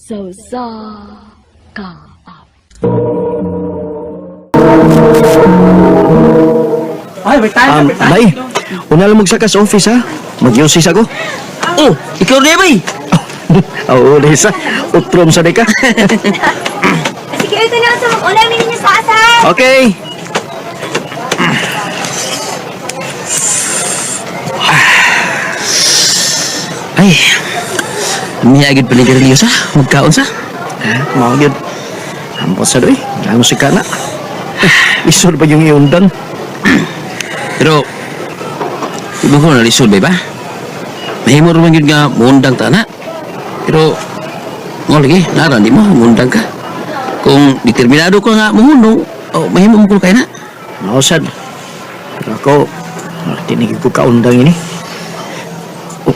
Sa usa ka awit. Ay, may tayo, may tayo. Bay, una lang magsaka sa office ha. Mag-usis ako. Oh, ikaw rin, bay. Oo, Lisa. Utrom sa ka. Sige, ito na. Sa mag-ulay, ninyo sa asal. Okay. Ay, miyagid pa ni Garillo sa. Magkaon sa. Ha, mao gyud. Ambot sa doy. Ano si kana? Isod pa yung iundan. Pero, iba ko nalisod, bay ba? Mahimo rin man yun nga muundang ta na. Pero, mo lagi, naran di mo, muundang ka. Kung determinado ka nga muhundong, oh, mahimo mo ko kay na. Mao sad. Pero ako, tinigil ko kaundang ini. Oh.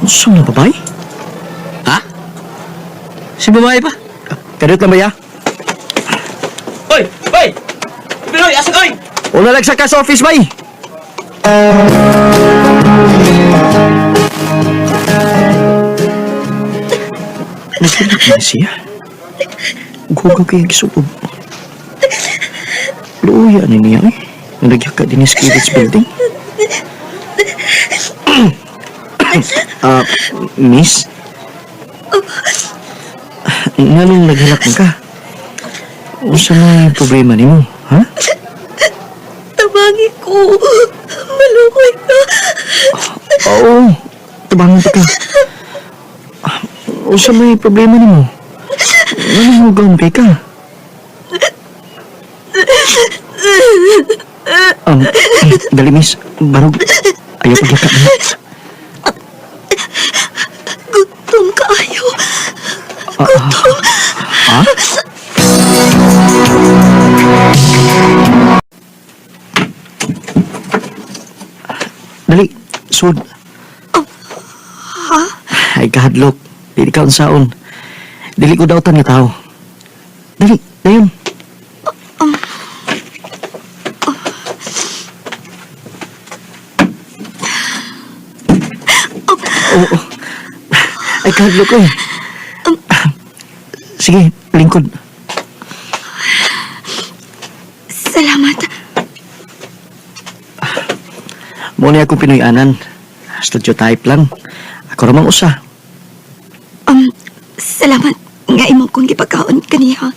Unsa na babae? Ha? Si babae pa? Kadiyot lang ba ya? Oy! Oy! Pinoy, asa ka, oy? Una lang sa sa office, bay! Nagkinak na siya. Gugaw kaya gisuob. Luya ni niya eh. Nagyaka din ni Skillets building. Ah, miss? Nganong naghilak man ka? Unsa may problema nimo, ha? Tabangi ko. Malukoy ka. Oo, tabangan pa ka. Unsa may problema nimo? Nganong hugaw ka? Dali miss, barog. Ayaw paglakad na. Gutom kaayo. Ha? Dali, sud. Ay, kahadlok. Dili ka unsaon. Dili ko dautan nga tao. Dali, dayon. Oo. Ay, kahadlok ko eh. Sige, lingkod. Salamat. Muna akong Pinoy-anan. Studio type lang. Ako ramang usa. Salamat nga imo kong gipagkaon kaniya.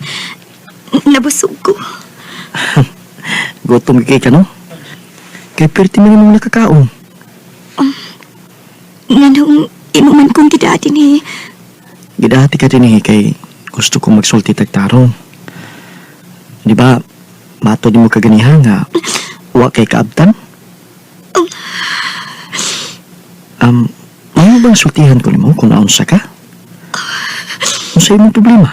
Nabusog ko. Gutom kay ka, no? Kay perti man imong nakakaon. Nganong imo man kong gidati ni. Gidati ka din eh, kay gusto kong magsulti tagtarong. Di ba, mato di mo kaganiha nga wa kay kaabtan? May bang sultihan ko nimo kung naunsa ka? Unsa imong problema?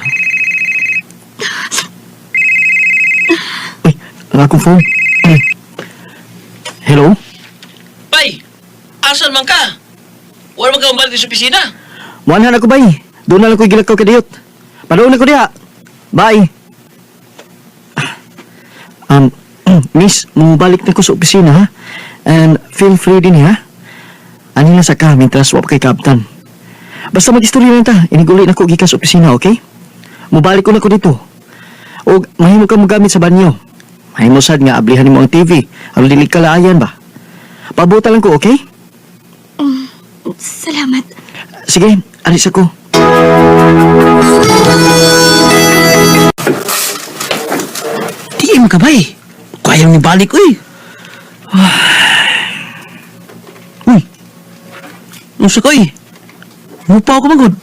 Uy, ang akong phone. Ay. Hello? Bay! Asan man ka? Wala man ka mabalik sa opisina. Muanhan ako, bay. Doon na lang ko'y gilakaw kadiyot. Padoon ako diha. Bye. Miss, mubalik na ko sa opisina, ha? And feel free din, ha? Ani lang sa ka, mintras wa pa kay kaptan. Basta mag-istorya lang ta. Iniguli na ko gikan sa opisina, okay? Mubalik ko na ko dito. O mahimo ka mogamit sa banyo. Mahimo sad nga ablihan nimo ang TV. Aron dili ka laayan ba? Pabuta lang ko, okay? Salamat. Sige, alis ako. Di mo ka, bay. Kaya ni balik, uy. Uy. Unsa ka, uy? Mupa ako magod.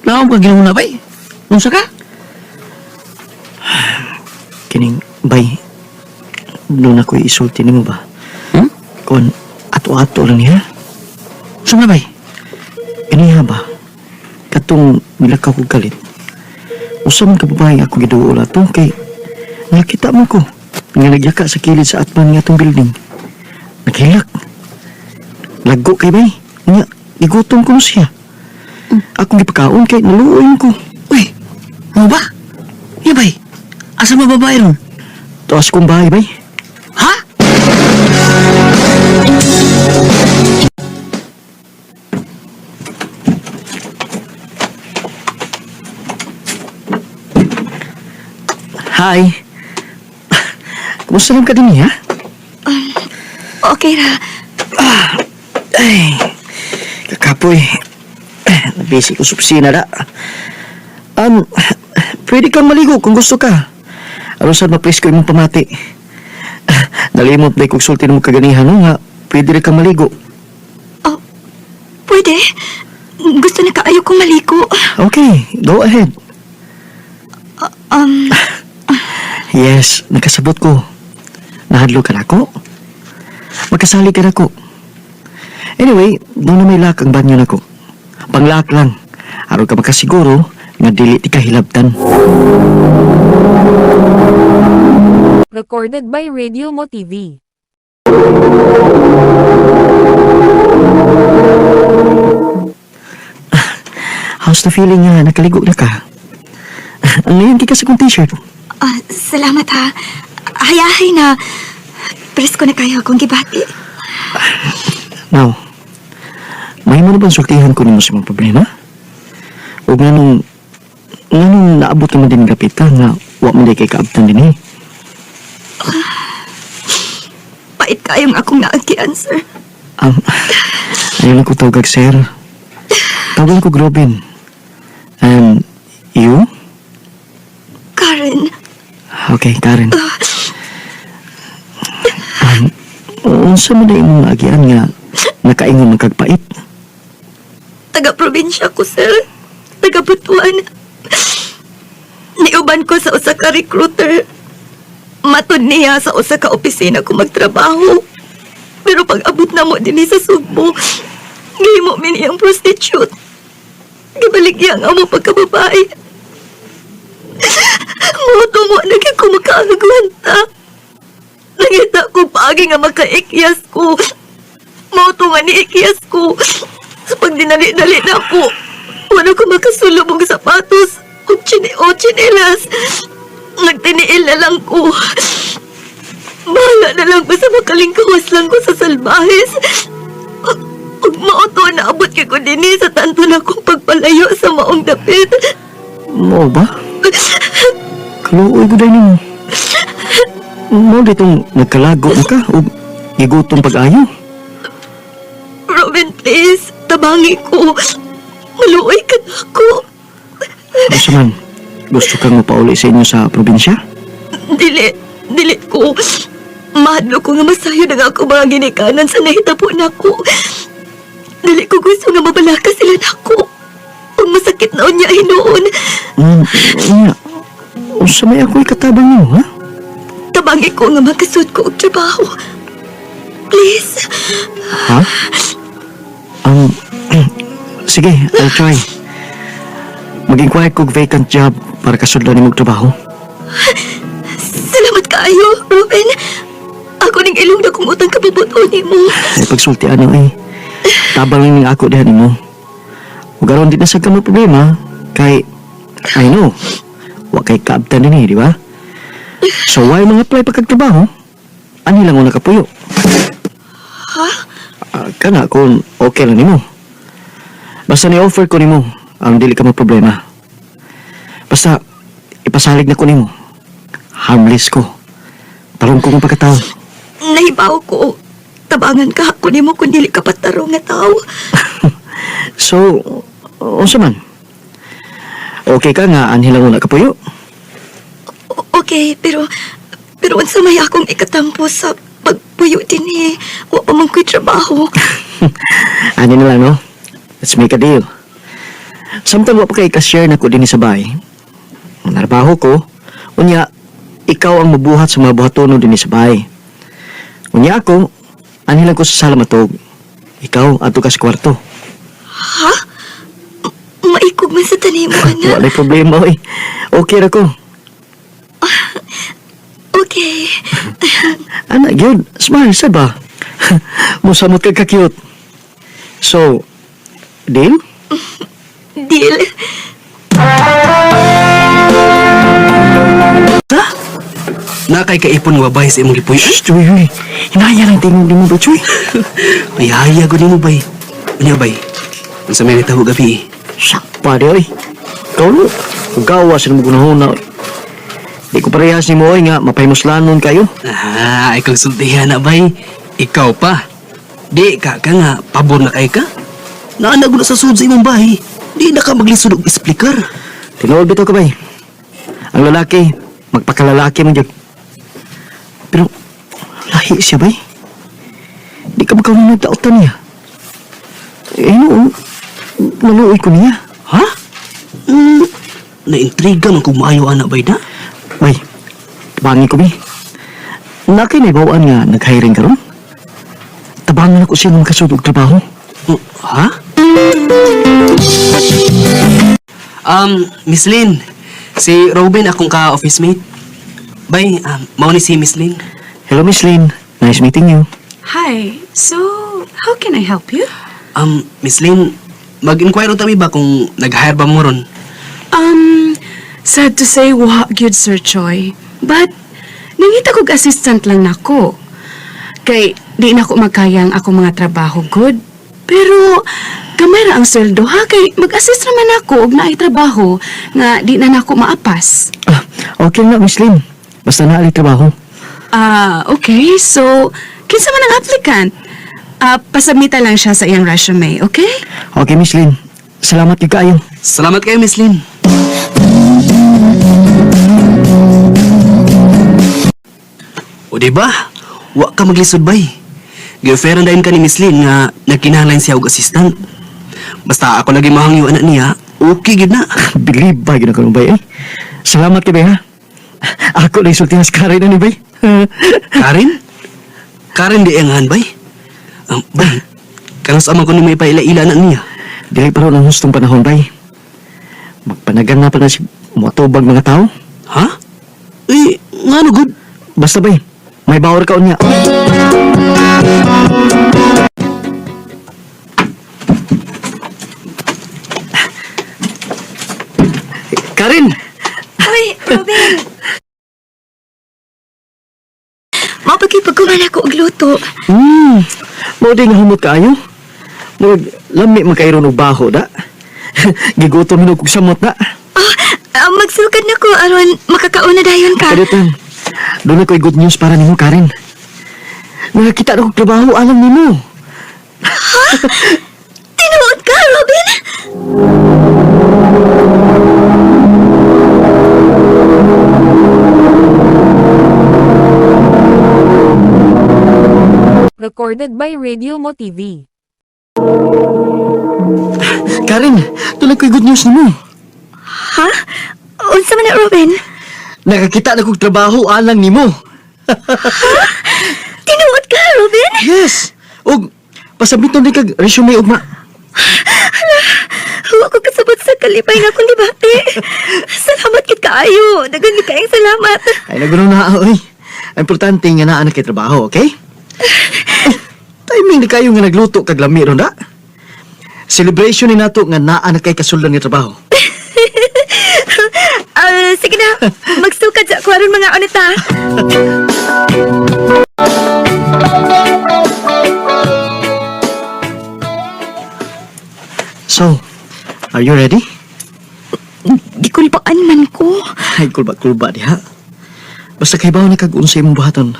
Laom ka ginawa na, bay. Unsa ka? Kining, bay, doon ako isulti nimo ba? Hmm? Kon, ato-ato lang niya. Unsa na, bay? Kaniya ba? Katong nilakaw ko galit. Usa man ka babae ako giduol ato kay nakita mo ko nga nagyaka sa kilid sa atman nga atong building. Naghilak. Lago kay bay. Nya, gigutom ko no siya. Akong gipakaon kay naluoy ko. Uy, mo ba? Ya, bay. Asa mo babae ron? Tuas kong bahay bay. Ha? Hi. Kumusta lang ka din, ha? Okay ra. Ay, kakapoy. Eh, nabisi ko sa opisina na. Pwede kang maligo kung gusto ka. Aron sad mapresko imong pamati. Nalimot na kong sulti mo kaganihan no, nga pwede rin kang maligo. Oh, pwede. Gusto na kaayo kong maligo. Okay, go ahead. Um, Yes, nakasabot ko. Nahadlo ka na ako. Magkasali ka na ko. Anyway, doon na may lock ang banyo nako. Pang-lock lang. Aron ka makasiguro nga dili ti kahilabtan. Recorded by Radio Mo TV. How's the feeling nga nakaligo na ka? Ang ngayon kay sa kong t-shirt. ah, salamat ha. Hayahay na. Presko na kayo akong gibati. Now, may mo na bang sultihan ko nimo sa mga problema? O nga nung naabot naman din kapit ka nga wa man di kay kaabtan din eh. Pait kayong akong naagian, sir. Ayaw lang ko tawag sir. Tawagan ko Robin. And you? Karen, Okay, Karen. Unsa man na imong naagian nga nakaingon man kag pait? taga-probinsya ko, sir. Taga-Butuan. Niuban ko sa usa ka recruiter. Matod niya sa usa ka opisina ko magtrabaho. Pero pag abot na mo dinhi sa Sugbo, gihimo mi niyang prostitute. Gibaligya ang amo pagkababae. Mo tungo na gyud ko makaagwanta. Nangita ko paagi nga makaikyas ko. Mao to nga niikyas ko. Sa pagdinali-dali na ako, wala ko makasulub og sapatos o, o tsinelas. Nagtiniil na lang ko. Bahala na lang basta makalingkawas lang ko sa salbahes. Ug mao to naabot kay ko dinhi sa tanto na kong pagpalayo sa maong dapit. Mo ba? Kaluoy ko dahil nimo. Mo ditong nagkalago na ka o gigutom pag-ayo. Robin, please, tabangi ko. Maluoy ka na ako. Gusto man, gusto kang mapauli sa inyo sa probinsya? Dili, dili ko. Mahadlo ko nga masayo na nga ako mga ginikanan sa nahitabo nako. Dili ko gusto nga mabalaka sila nako. Ang masakit na unya hinuon. Unya. Unsa may ako'y katabang nimo, ha? Tabangi ko nga makasud ko og trabaho. Please. Ha? Sige, I'll try. Mag-inquire kog vacant job para kasudlan nimong trabaho. Salamat kaayo, Ruben. Ako ning ilong na kung utang kabubuto nimo. Ay, pagsulti ano eh. Tabang lang ning ako diha nimo. Ug aron di na sad ka mo problema kay I know wa kay kaabtan dinhi, di ba? So why mga apply pa kag trabaho? Ani lang una kapuyo. Ha? Ah, kana kung okay lang nimo. Basta ni offer ko nimo ang dili ka problema. Basta ipasalig na ko nimo. Harmless ko. Tarong ko ng pagkatao. Nahibaw ko. Tabangan ka ako nimo kung dili ka patarong nga tao. So, unsa man? Okay ka nga anhi lang una kapuyo. Okay, pero pero unsa may akong ikatampo sa pagpuyo dinhi. Wa pa man ko'y trabaho. Ani na lang, no? Let's make a deal. Samtang wa pa kay ka-share na ko dinhi sa bahay. Narbaho ko, unya, ikaw ang mabuhat sa mga buhatono dinhi sa bahay. Unya ako, anhi lang ko sa sala matog. Ikaw, adto ka sa kwarto. Ha? Maikog man sa tanimo, ana. Walay problema, oy. Okay ra ko. Okay. Ana, gyud, smile sa ba? Musamot kag ka-cute. So, deal? Deal. Na kay kaipon nga babae sa imong gipuy. Shh, uy, uy. Hinaya lang tingog ni mo ba, Chuy? Ay haya gud nimo bay. Unya bay. Unsa may nitaho gabi? Eh? Sakpa di, oy. Ikaw no, gawa sa mo gunahona, oy. Di ko Parehas ni mo oy nga mapahimuslanon kayo. Ah, ikaw sultihan na bay. Ikaw pa. Di ka ka nga, pabor na kay ka. Naanag na sa sud sa imong bahay. Di na ka maglisod og explicar. Tinuod bitaw ka bay. Ang lalaki, magpakalalaki man jud. Pero lahi siya bay. Di ka magkaroon nagdaotan niya. Eh noon, naluoy ko niya. Ha? Mm, naintriga man kung maayo anak bay na. Bay, tabangi ko bi. Nakay may bawaan nga nag-hiring karon. Tabangan ako siya ng makasud og trabaho. Mm, ha? Miss Lynn, si Robin akong ka-office mate. Bay, mao ni si Miss Lynn. Hello, Miss Lynn. Nice meeting you. Hi. So, how can I help you? Miss Lynn, mag-inquire ta mi ba kung nag-hire ba mo ron? Sad to say, wa gyud Sir Choi. But, nangita kog assistant lang nako. Kay, di na ko magkaya ang akong mga trabaho, good. Pero, gamay ra ang sweldo, ha? Kay, mag-assist naman ako og naay trabaho nga di na nako maapas. Ah, okay na, Miss Lynn. Basta naa trabaho. Ah, okay. So, kinsa man ang applicant? Ah, pasubmita lang siya sa iyang resume, okay? Okay, Miss Lynn. Salamat gyud kaayo. Salamat kayo, Miss Lynn. O di ba? Wa ka maglisod bay. Gi-offeran dayon ka ni Miss Lynn nga nagkinahanglan siya og assistant. Basta ako lagi mahangyo anak niya, okay gid na. Believe ba gina ko bay eh. Salamat kay bay ha. Ako lang sulti sa Karen ani bay. Karen? Karen di ang bay. Bay, kanus ama ko ni may paila-ila na niya. Dili pa ron ang hustong panahon bay. Magpanagan na pa na si motobag mga tao. Ha? Eh, ngano good? Basta bay, may bawar ka unya. Karen! Uy, Robin! Mao pa kay pagkuman ako og luto. Mao di nga humot kaayo. Murag lami man kaayo og baho da. Gigutom hinog kog samot da. Oh, magsukad na ko aron makakaon na dayon ka. Kadutan, doon ako'y good news para nimo, Karen. Nakakita na kong trabaho, alam nimo. Tinuod ka, Robin? Recorded by Radio Mo TV. Karen, doon ako'y good news nimo. Ha? Unsa man na, Robin? Nakakita na kong trabaho, alang nimo. Tinuod ka, Robin? Yes! Og, pasabit na kag resume ugma. Wa ko kasabot sa kalipay nga akong gibati. Salamat kit kaayo. Daghan gyud kaayong salamat. Ay, nagulo na, oy. Ang importante nga naa na kay trabaho, okay? Ay, timing na kayo nga nagluto kag lami ron da. Celebration ni nato nga naa na kay kasuldan nga trabaho. Ah, sige na. Magsukad sa ako aron mga unita. So, are you ready? Gikulbaan man ko. Ay, kulba-kulba diha. Basta kay bawo na kag unsay imong buhaton.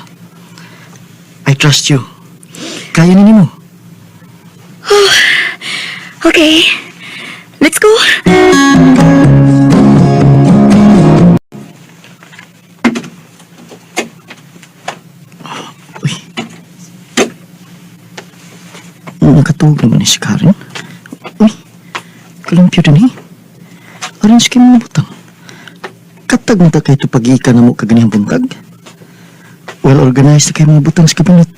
I trust you. Kaya ni nimo. Okay. Let's go. Uy. Nakatuog naman ni si Karen. Uy, kalumpyo din eh. Arrange kayo mga butang. Katag mo ta kay ito pag-iika na mo kaganihang buntag. Well organized na kayo mga butang sa kabinet.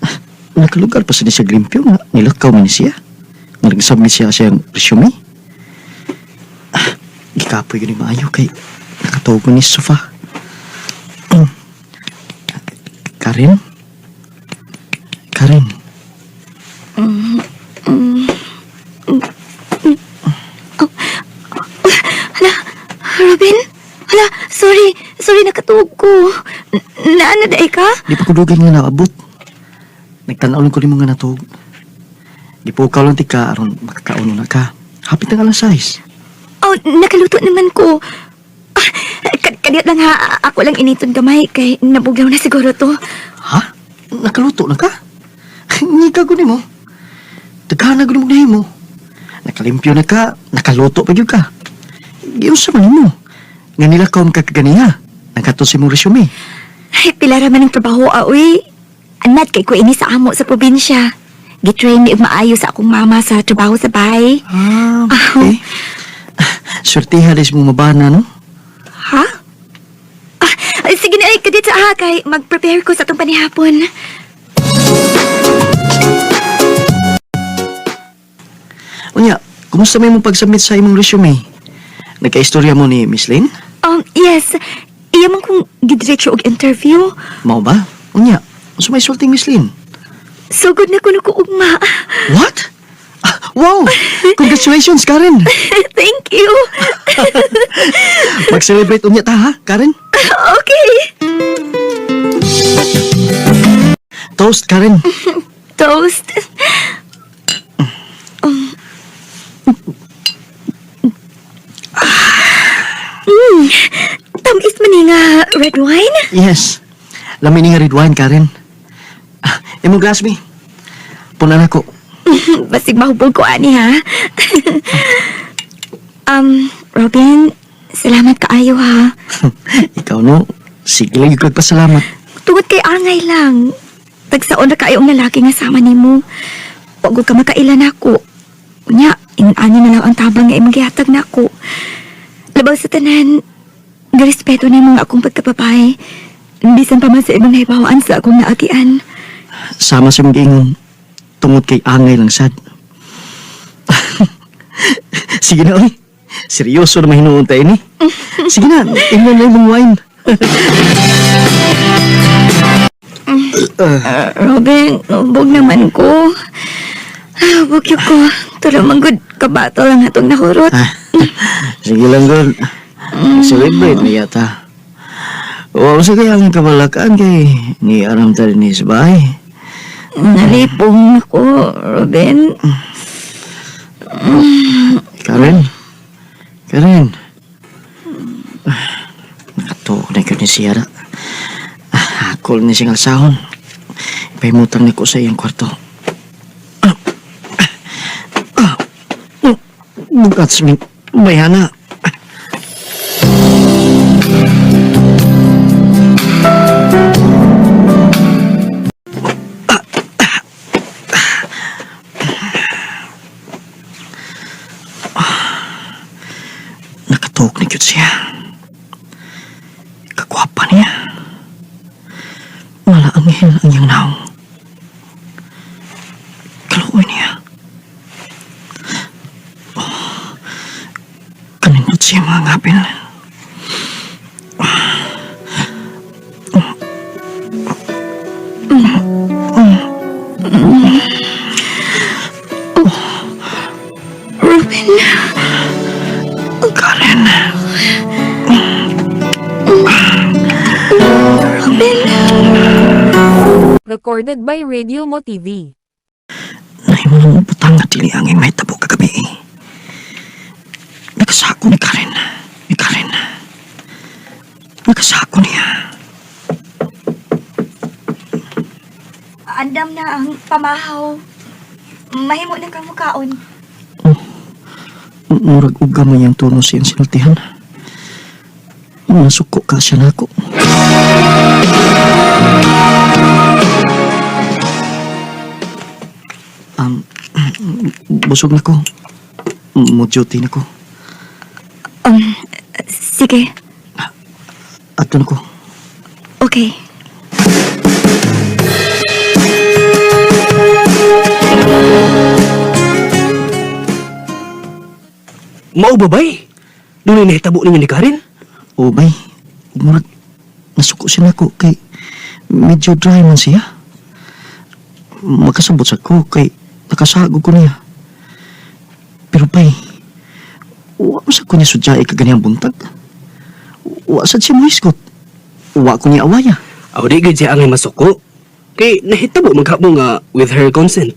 Ah, nakalugar pa sa di siya limpyo nga nilakaw man ni siya. Nga nag-submit siya siyang resume. Ah, gikapoy gani maayo kay nakatuog ni sa sofa. Karen? Karen? Hala, Robin? Hala, sorry. Sorry, nakatuog ko. Naana daay ka? Di pa ko dugay nga naabot. Nagtanaw lang ko nimo nga natuog. Di po lang ti ka aron makakaon na ka. Hapit ang alas 6. Oh, nakaluto naman ko. Kadiyot lang ha, ako lang initon gamay kay nabugnaw na siguro to. Ha? Nakaluto na ka? Ngika ko nimo. Daghan na gud mo nahimo. Nakalimpyo na ka, nakaluto pa gyud ka. Giunsa man nimo? Nga nila ka kaganiha. Nakato si mong resume. Ay, pila ra man ang trabaho, aoy. Anad kay ko ini sa amo sa probinsya. Gitrain mi og maayo sa akong mama sa trabaho sa bahay. Ah, okay. Swertiha des mo mabana, no? Ha? Ah, ay, sige na, ay, kadit sa ha, kay mag-prepare ko sa atong panihapon. Unya, kumusta may mong pag-submit sa imong resume? Nagka-istorya mo ni Miss Lynn? Yes, iya man kong gidiretso og interview. Mao ba? Unya, unsa may sulting Miss Lynn? Sugod na ko ko ugma. What? Ah, wow! Congratulations, Karen! Thank you. Mag-celebrate unya ta, ha, Karen? Okay. Toast, Karen. Toast. Tamis man ni nga red wine. Yes. Lami ni nga red wine, Karen. Ah, imong glass, mi. Puna na ko. Basig mahubog ko ani ha. Robin, salamat kaayo ha. Ikaw, no? Sige lang, yung pasalamat. Tungod kay angay lang. Tagsaon ra kaayo ang lalaki nga sama nimo. Wa gud ka makaila nako. Unya, ingon ani na lang ang tabang nga imong gihatag nako. Labaw sa tanan, girespeto nimo nga akong pagkababae. Bisan pa man sa ibang nahibawaan sa akong naagian. Sama sa imong giingon. Tungod kay angay lang sad. Sige na, oy. Seryoso na mahinuon tayo ni. Sige na, ingon na imong wine. Robin, hubog naman ko. Ah, hubog yun ko. Tulo man gud kabato lang atong nahurot. Ah, sige lang, girl. Celebrate na yata. Wow, sa kaya ang kabalakan kay ni aram ta rin sa bahay. Nalipong ako, Robin. Karen? Karen? Ah, nakatuog na yun ni Sierra. Ah, hakol ni siyang alsahon. Ipahimutang ni ko sa iyang kwarto. Ah, ah, ah, bukat sa bayana. Nakatuog na yun siya. Kagwapa niya. Wala anghel ang iyang naong. Kaluoy niya. Oh, kanindot siya mga ngapil. Robin. Karen. Robin. Recorded by Radio Mo TV. Nahimo lang butang nga dili ang may tabo kagabi. Nakasako ni Karen. Ni Karen. Nakasako niya. Andam na ang pamahaw. Mahimo na kang mukaon. Murag uga man yung tono siyang sinultihan. Nasuko ka siya nako. Um, busog na ko. Mo duty na ko. Sige. Ato na ko. Okay. Mao ba bay? Dunay nahitabo ninyo ni Karen? O bay, murag nasuko siya nako kay medyo dry man siya. Makasabot sa ko kay nakasagog ko niya. Pero bay, wa man sa ko niya sudyay kaganiyang buntag. Wa sad siya mohisgot. Wa ko niya awaya. Aw di gid siya angay masuko. Kay nahitabo man kamo nga with her consent.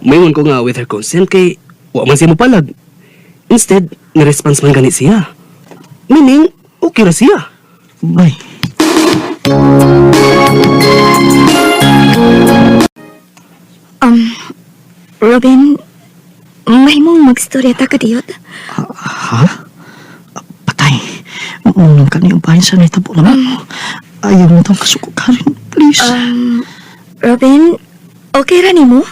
Mayon ko nga with her consent kay wa man siya mopalag. Instead, ni-response man gani siya. Meaning, Okay ra siya. Bay. Um, Robin, mahimong magstorya ta kadiyot. Ha? Patay. Munang ka niyong bahin sa nitabo naman. Ayaw mo itong kasuko, Karen. Please. Robin, okay ra nimo?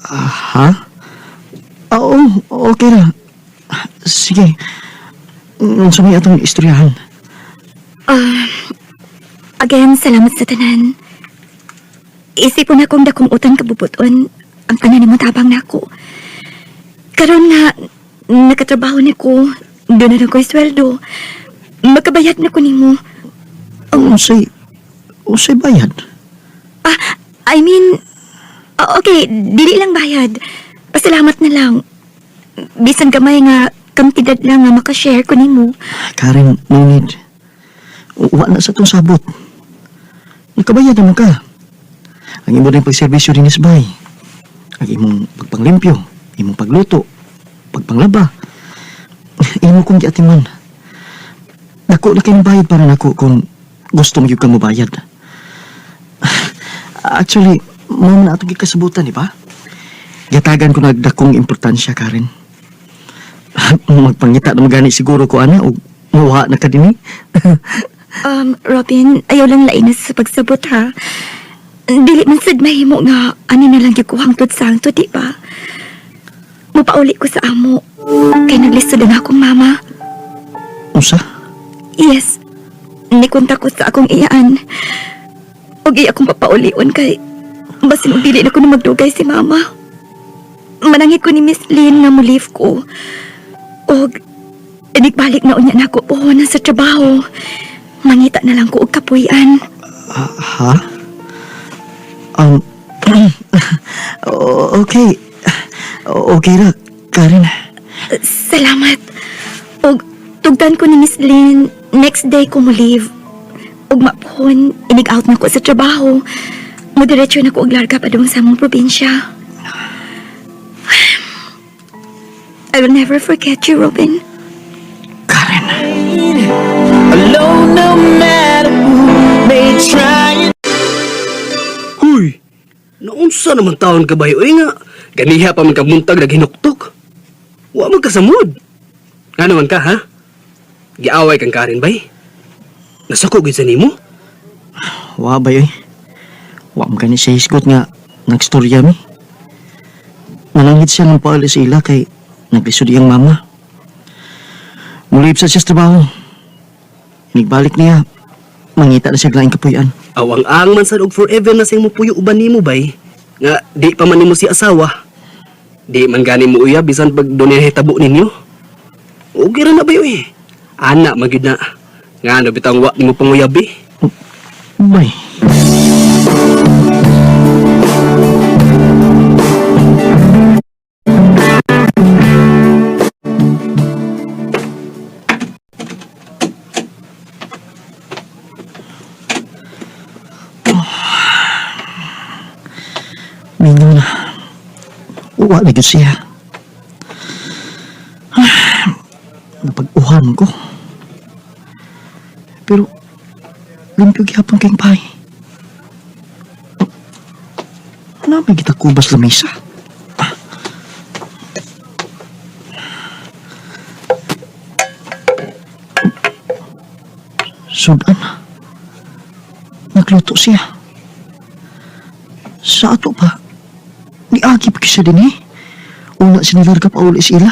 Ha? Oo, okay ra. Sige. Unsa may atong istoryahan? Again, salamat sa tanan. Isipon akong dakong utang kabubuton ang tanan nimo tabang nako. Karon nga nakatrabaho na ko, doon na ko sweldo. Makabayad na ko nimo. Unsay bayad? Ah, I mean, okay, dili lang bayad. Pasalamat na lang. Bisan gamay nga kantidad lang nga makashare ko nimo. Karen, no need. Wa na sa tong sabot. Nakabayad naman ka. Ang imo rin pagserbisyo rin is bay. Ang imong pagpanglimpyo, imong pagluto, pagpanglaba. Imo kong giatiman. Dako na kayong bayad para nako kung gusto mo gyud kang mobayad. Actually, mao na atong gikasabutan, di ba? Gatagan ko nagdakong importansya, Karen. Magpangita na magani siguro ko ana og muha na ka dinhi. Robin, ayaw lang lainas sa pagsabot ha. Dili man sad mahimo nga ani na lang gyud ko hangtod sa hangtod, di ba? Mupauli ko sa amo. Kay naglisod ang akong mama. Unsa? Yes. Nikunta ko sa akong iyaan. Og iya akong papaulion kay basin og dili na ko na magdugay si mama. Manangit ko ni Miss Lynn nga mo-leave ko. Og inigbalik na unya nako puhunan sa trabaho. Mangita na lang ko og kapuy-an. Ha? Okay. Okay ra, Karen. Salamat. Og tugtan ko ni Miss Lynn, next day ko mo leave. Og mapuhon, inig-out na ko sa trabaho. Mudiretso na ko og larga padung sa among probinsya. I will never forget you, Robin. Karen. Alone, no matter who may try. Huy! Naunsa naman taon ka bay? Uy nga, ganiha pa man ka buntag naghinuktok. Wa man kasamod. Nga naman ka, ha? Giaway kang Karen, bay? Nasako gyud sa nimo? Wa ba oy? Wa man gani siya hisgot nga nagstorya mi. Manangit siya ng paali sa ila kay naglisod iyang mama. Mulib sa siya sa trabaho. Nigbalik niya, mangita na siya laing kapuy-an. Awang-ang man sad og forever na siyang mupuyo uban nimo, bay. Nga di pa man nimo si asawa. Di man gani mo uya bisan pag dunay hitabo ninyo. Okay ra na bay uy. Ana man gyud na. Nga ano bitang wa nimo panguyabi. Bay. Minyo na. Uwa na gyud siya. Napag-uhan ko. Pero limpyo gihapon kayong bahay. Ano may kita kubas lamesa? Sudan. Nagluto siya. Sa ato pa, niagi pa siya din eh. Una sinilarga pa uli sila.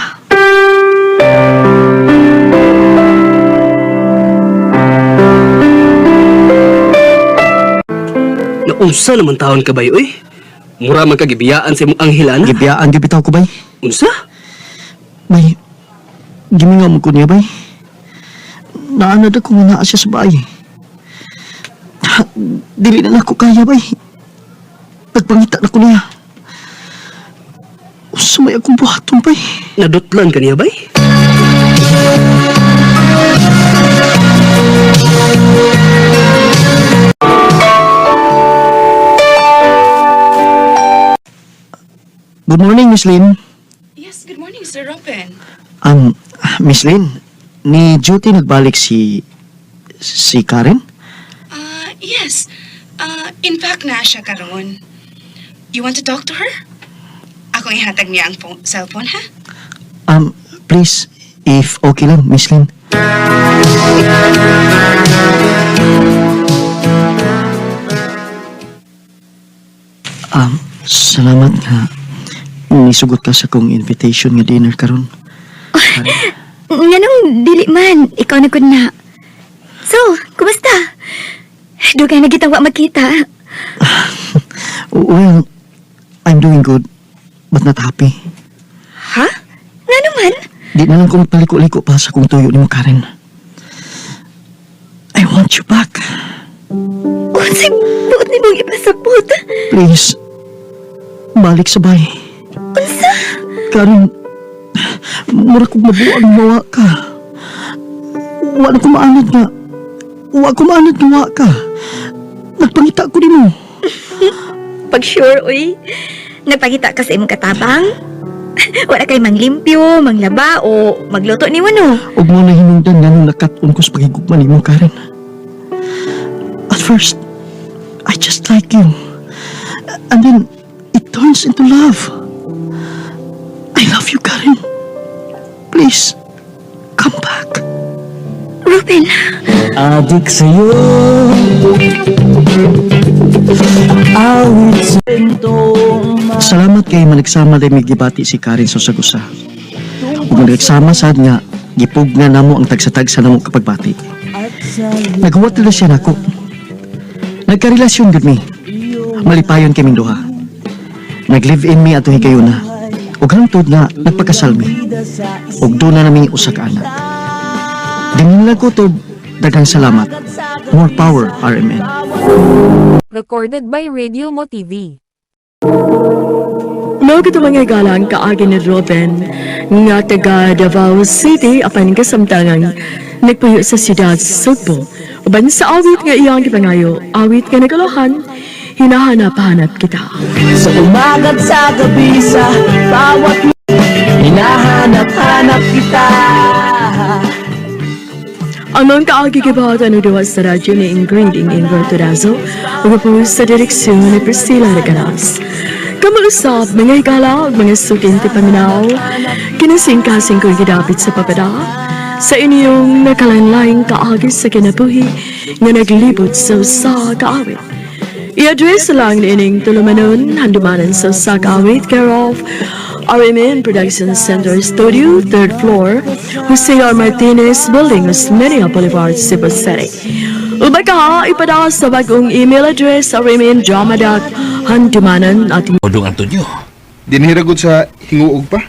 Naunsa naman taon ka bay uy. Mura man ka gibiyaan sa imong anghel ana. Gibiyaan gibitaw ko bay. Unsa? Bay, gimingaw mo ko niya, bay. Naanad ako nga naa siya sa bahay. Dili na nako kaya, bay. Nagpangita na ko niya. Unsa may akong buhaton, bay. Nadutlan ka niya bay? Good morning, Miss Lynn. Yes, good morning, Sir Robin. Miss Lynn, ni duty nagbalik si Si Karen? Yes. In fact, naa siya karon. You want to talk to her? Akong ihatag niya ang phone, cellphone, ha? Please, if okay lang, Miss Lynn. Salamat nga nisugot ka sa kong invitation nga dinner karon. Nganong dili man, ikaw na gud na. So, kumusta? Dugay na kita wa magkita. Well, I'm doing good, but not happy. Ha? Ngano man? Di na lang ko magpaliko-liko pa sa kong tuyo nimo, Karen. I want you back. Unsay buot nimong ipasabot? Please, balik sa bay. Unsa? Karen, mura kong mabuang mawa ka. Wa na ko maanad nga. Wa ko maanad nga wa ka. Nagpangita ko nimo. Pag sure, uy. Nagpakita ka sa imong katabang? Wala kay manglimpyo, manglaba, o magluto nimo no? Ug mo na hinungdan nga nung nakat-on ko sa pagigugma nimo, Karen. At first, I just like you. And then, it turns into love. I love you, Karen. Please, come back. Ruben, Adik sa'yo, awit sa kwentong Salamat kay managsama day may gibati si Karen sa usa. Ug managsama sad nga gipugna namo ang tagsa-tagsa namo kapagbati. Naghuwat na siya nako. Nagkarelasyon gud mi. Malipayon kaming duha. Nag-live-in mi ato higayuna. Ug hangtod nga nagpakasal mi. Ug duna na mi usa ka anak. Dinhi lang ko to, daghang salamat. More power, RMN. Recorded by Radio Mo TV. Mao kato, mga higala, ang kaagi ni Robin nga taga Davao City apan kasamtangang nagpuyo sa siyudad Sugbo. Uban sa awit nga iyang gipangayo, awit nga nagalohan, "Hinahanap-hanap Kita." Sa umaga't sa gabi, sa bawat hinahanap-hanap kita. Ang mga kaagi gibuhatan og duwa sa radyo ni Ingrid Ingrid Turazo ug po sa direksyon ni Priscilla Regalas. Kamausap, mga higala ug mga suking tipaminaw, kinasingkasing ko'y gidapit sa papada sa inyong nakalanlaing kaagi sa kinabuhi nga naglibot sa usa ka awit. I-address lang niining tulumanon, "Handumanan sa usa ka awit," care of RMN Production Center Studio, 3rd floor, Jose R. Martinez Building, Osmeña Boulevard, Cebu City. Ubay ka, ipadala sa bagong email address rmndrama.handumanan@ Odong Antonio. Dinhi ra gud sa Hinguog pa.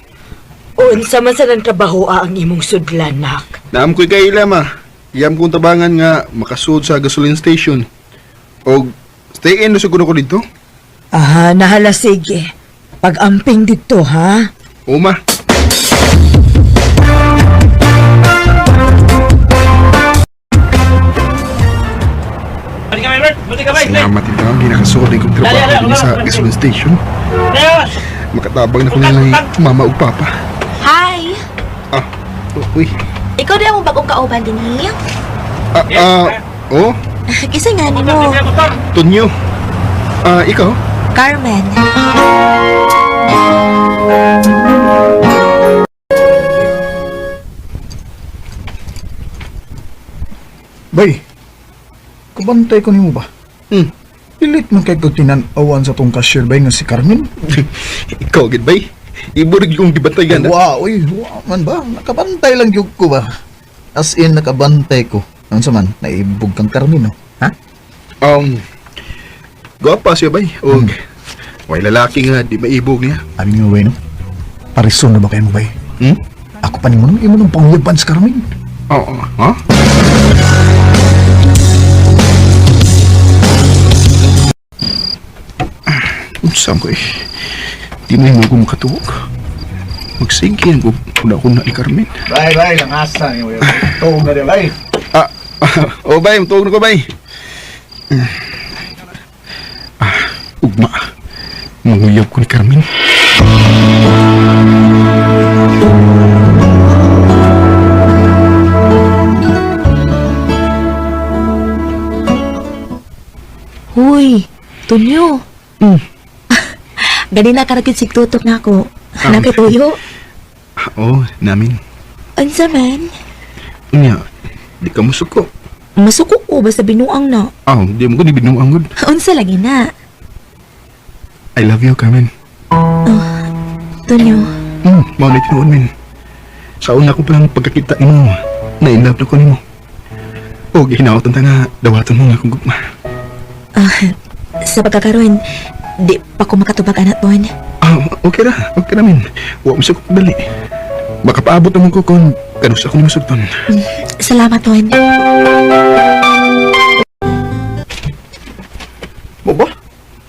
Unsa man sa nang trabaho ang imong sudlan, nak? Naam ko'y kaila, ma. Iyam kong tabangan nga makasud sa gasoline station. Og stay in na siguro ko dito. Aha, nahala, sige. Pag-amping dito, ha? O, ma. Salamat ito ang ginakasuod kong trabaho din sa gasoline station. Makatabang na ko nila mama ug papa. Hi! Ah, oh, uy. Ikaw din ang bagong kauban din? Ah, ah, oh, Kinsa nga nimo? Tonyo. Ah, ikaw? Carmen. Bay, kabantay ko nimo ba? Hmm. Pilit man kay kog tinan-awan sa tong cashier bay nga si Carmen. Ikaw, gid bay. Iburig yung gibantayan. Wow, uy, wa man ba? Nakabantay lang gyud ko ba? As in, nakabantay ko. Ano man, naibog kang Carmen, no? Ha? Gwapa siya bay. Og, way lalaki nga, di maibog niya. Abi nga way, no? Parison na ba kayo mo, bay? Hmm? Ako pa nimo, no? Imo nang pangyaban sa Carmen. Oo, ha? Unsa ko eh. Di na mo ko makatuog. Magsige ko kuna ko na ni Carmen. Bay, bay, langasa ni way. Tuog na bay. Ah, oh bay, tuog na ko bay. Ah, ugma. Manguyab ko ni Carmen. Uy, Tonyo. Mm. Ganina ka ra gyud sigtutok na ako. Ah. Nakituyo. Oo, namin. Unsa man? Unya, di ka musuko. Masuko ko basta binuang na. Ah, di mo ko di binuang gud. Unsa lagi na? I love you, Carmen. Tonyo. Mao na tinuod, min. Sa una ko palang pagkakita nimo, na-in love na ko nimo. O gihinaotan ta nga dawaton mo nga akong gugma. Ah, sa pagkakaroon, di pa ko makatubag anak Ton. Ah, okay ra, okay ra min. Wa mo sa ko dali. Baka paabot naman ko kung kanus ako nimo sugton. Salamat, Ton. Mo ba?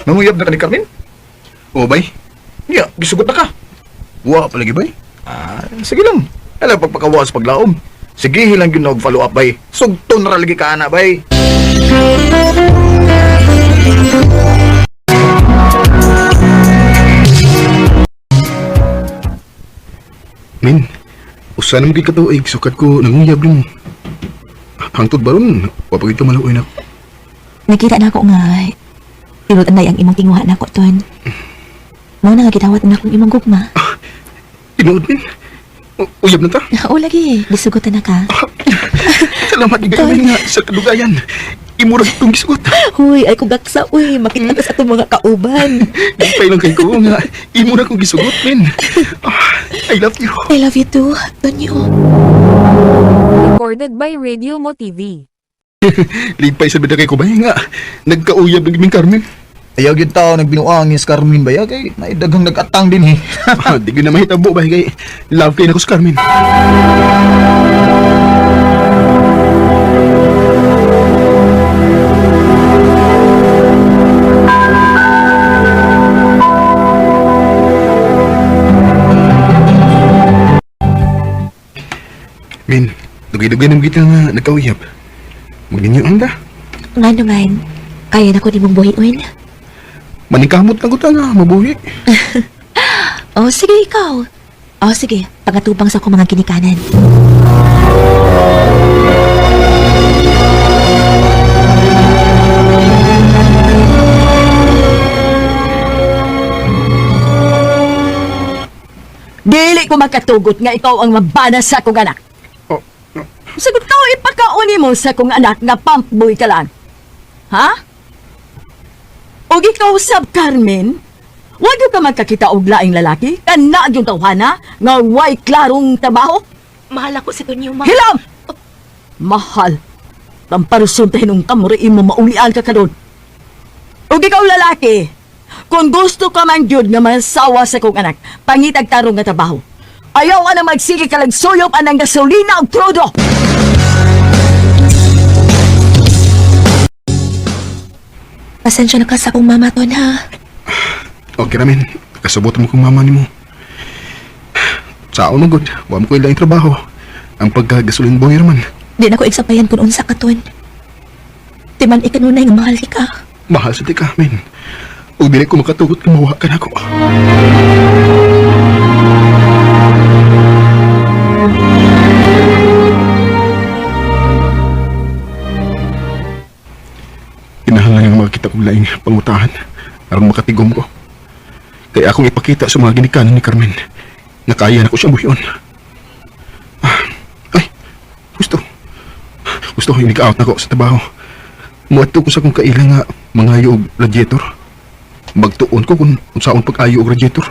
Nanguyab na ka ni Carmen? O bay, Niya, gisugot na ka. wa pa lagi bay. Ah, sige lang. Alam, pagpakawa sa paglaom. Sige, hilang yun og follow up, bay. Sugton ra lagi ka, ana, bay. Min, usa naman gid ka tuig sukad ko nanguyab nimo. Hangtod baron, wa pa gid ka maluoy nako. Nakita na ako nga tinuod anay ang imong tinguha nako, Ton. Mao na nga gidawat na akong imong gugma. Tinuod min. Uyab na ta. O lagi, gisugotan na ka. Salamat gid kayo nga sa kadugayan. Imo ra itong gisugot. Huy, ay kugaksa, uy, makita ka sa atong mga kauban. Lipay lang kay ko nga imo ra kong gisugot min. Ah, I love you. I love you too, Tonyo. Recorded by Radio Mo TV. Lipay sa bida kay ko bay nga nagkauyab ng min Carmen. Ayaw gyud tao nagbinuang ni Carmen ba kay naidaghang nag-atang din eh. Ah, di gyud na mahitabo bay kay love kay nako si Carmen. Min, dugay-dugay na kita nga nagkauyab. Magninyo ang da. Nga naman, kaya na ko nimong buhion. Maningkamot lang ko ta nga, mabuhi. O sige, ikaw. O sige, pangatubang sa akong mga ginikanan. Dili ko makatugot nga ikaw ang mabana sa akong anak. Oh, no. Sagot ka, ipakauni mo sa akong anak nga pump boy ka lang. Ha? O ikaw sab Carmen, wag yung ka magkakita og laing lalaki, kana yung tawhana, nga way klarong trabaho. Mahal ako si Tonyo, ma. Hilam! Mahal. Tamparusun tayo nung kamuri mo maulian ka karon. Ug ikaw lalaki, kung gusto ka man gyud nga masawa sa kong anak, pangitag tarong nga trabaho. Ayaw ka na magsige ka lang suyop anang gasolina ug trudo. Pasensya na ka sa akong mama, Ton, ha? Okay ramen, kasabot mo kong mama nimo. Sao na good, wa mo ko ilang trabaho. Ang pagkagasolin boy raman. Di na ko igsapayan kung unsa ka, Ton. Di man ikanunay nga mahal ka. Mahal sa tika, men. Ug dili ko makatugot kung mawa ka nako. Kinahanglan nga makita kong laing pangutahan aron makatigom ko. Kaya akong ipakita sa mga ginikanan ni Carmen na kaya na ko siyang buhion. Ah, ay, gusto. Gusto ko out na ko sa trabaho. Muadto ko sa akong kaila nga mangayo og radiator. Magtuon ko kung unsaon pag-ayo og radiator.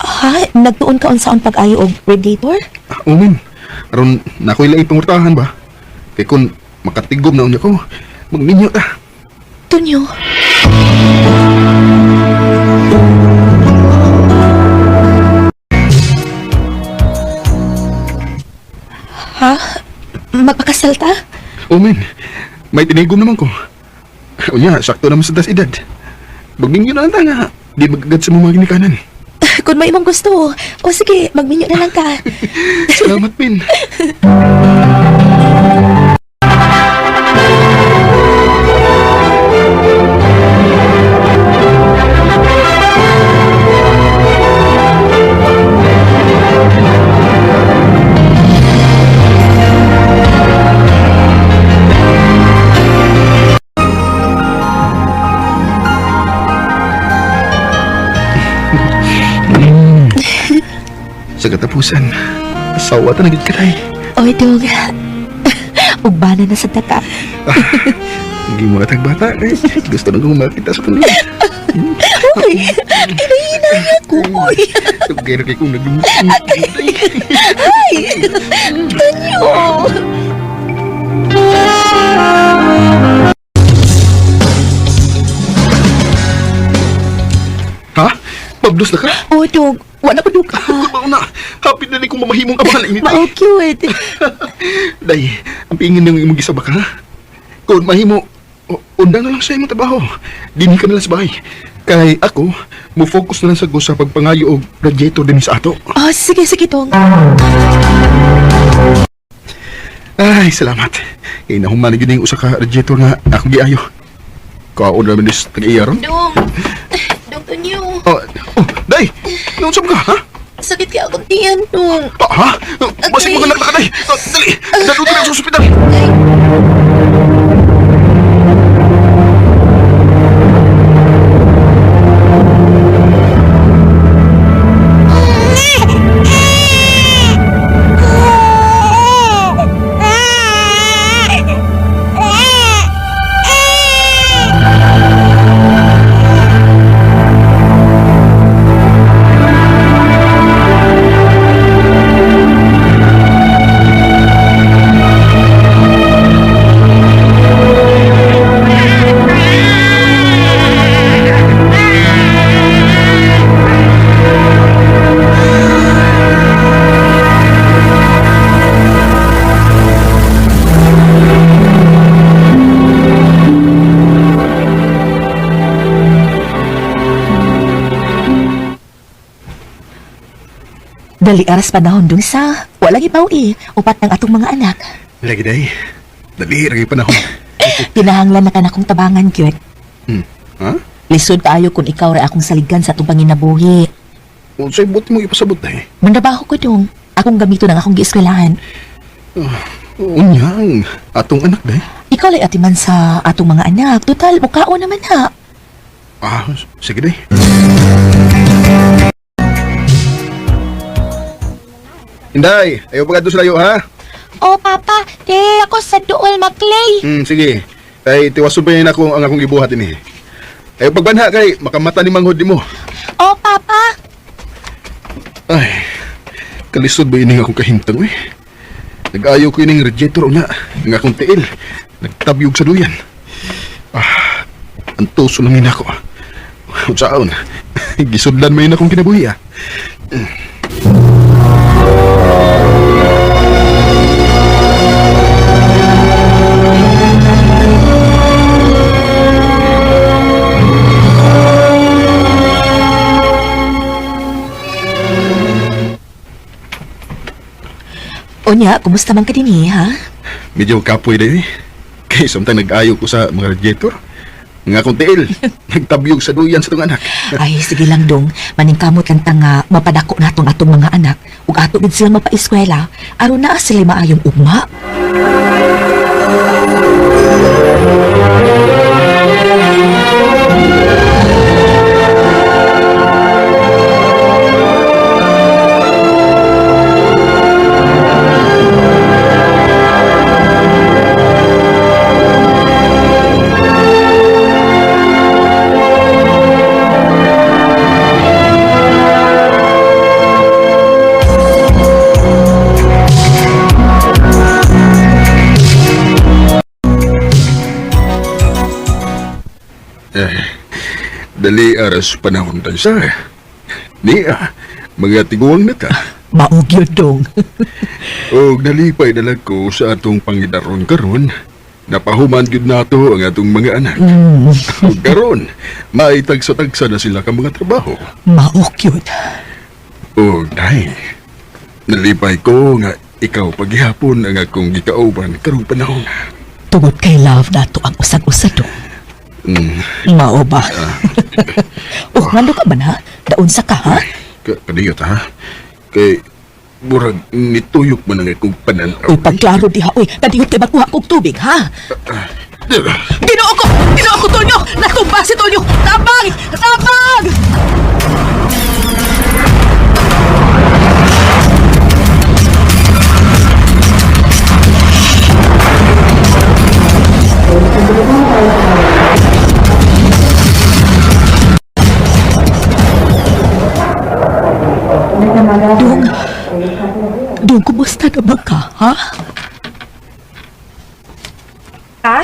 Ha? Nagtuon ka unsaon pag-ayo og radiator? Ah, umin. Aron na ako'y laing pangurtahan ba? Kay kung makatigom na unya ko, magninyo ta. Tonyo. Ha? Magpakasal ta? Umin, may tinigom naman ko. Unya, sakto naman sa tas edad. Magninyo na lang ta nga. Di magagad sa mga ginikanan. Kung may imong gusto. O sige, magminyo na lang ka. Salamat, Min. Sa katapusan, asawa ta na gid ka, day. Oy, dong. Ugbana na sa tata. Hindi mo natag bata. Eh. Gusto na kong makita sa tuloy. Uy, inahinaya ko, uy. Tugay na kay kong naglungkot. Ay, Tonyo. Ha? Pablos na ka? Oh, dong. Wala ko dong. Kumaw na. Happy na rin kong mamahimong amahan ini. Mao cute. Day, ang pingin ng imong gisaba ka, ha? Kung mahimo, undang na lang sa imong trabaho. Dinhi ka na lang sa bahay. Kay ako, mo-focus na lang sa ko sa pagpangayo og radiator din sa ato. Oh, sige, sige, dong. Ay, salamat. Kay nahuman na gyud ning usa ka radiator nga akong giayo. Kaon ra man dis tag-iya ron. Dong. Dong, Tonyo. Oh, oh, day! Naunsa ka, ha? Sakit kaya akong tiyan, dong. Ah, ha? Basig mga anak na ka, day! Ah, dali! Dalo ka na sa ospital! Dali aras panahon dong sa. Wala gipaw eh. Upat ng atong mga anak. Lagi, day. Dali, lagi panahon. Kinahanglan na ka na kong tabangan, cute. Hmm. Ha? Lisod kaayo kung ikaw ra akong saligan sa atong panginabuhi. Unsay buti mo ipasabot, day? Mandabaho ko dong. Akong gamito ng akong gieskwelahan. Unyang, atong anak, day. Ikaw lay atiman sa atong mga anak. Total, mukhaon naman ha. Ah, sige, day. Inday, ayaw pagkadto sa layo, ha? Oh, Papa. Te, ako sa duol maklay. Sige. Kay tiwason pa yun ako ang akong gibuhat ini. Ayaw pagbanha kay makamata ni manghod nimo. Oh, Papa. Ay, kalisod ba ining akong kahimtang, eh? Nag-ayaw ko ining radiator una, ang akong tiil. Nagtabyog sa duyan. Ah, ang tuso lang yun ako. Unsaon, gisudlan mo yun akong kinabuhi, ah. Unya, kumusta man ka din eh, ha? Medyo kapoy din eh. Kay samtang nag-ayaw ko sa mga radiator. Ang akong tiil, nagtabyog sa duyan sa itong anak. Ay, sige lang dong. Maningkamot lang ta nga mapadako natong atong mga anak ug ato gid sila mapaeskwela aron naa sila maayong ugma. Eh, dali aras panahon tayo sa. Niya, mga tiguang na ta. Mao gyud dong. Og nalipay na lang ko sa atong pangidaron karon. Napahuman gyud nato ang atong mga anak. Ug karon, maitagsa-tagsa na sila ka mga trabaho. Mao gyud. Og day, nalipay ko nga ikaw paghihapon ang akong gikauban karong panahon. Tungod kay love nato ang usag-usa dong. Mao ba? Oh, ngano ka ba na? Daon sa ka ha? Kadiyot ha? Kay murag nituyok man ang akong pananaw. Uy, pagklaro diha, uy, kadiyot kay makuha kog tubig, ha? Ginoo ko! Ginoo ko, Tonyo! Natumba si Tonyo! Tabang! Tabang! kumusta na ba ka, ha? Ha?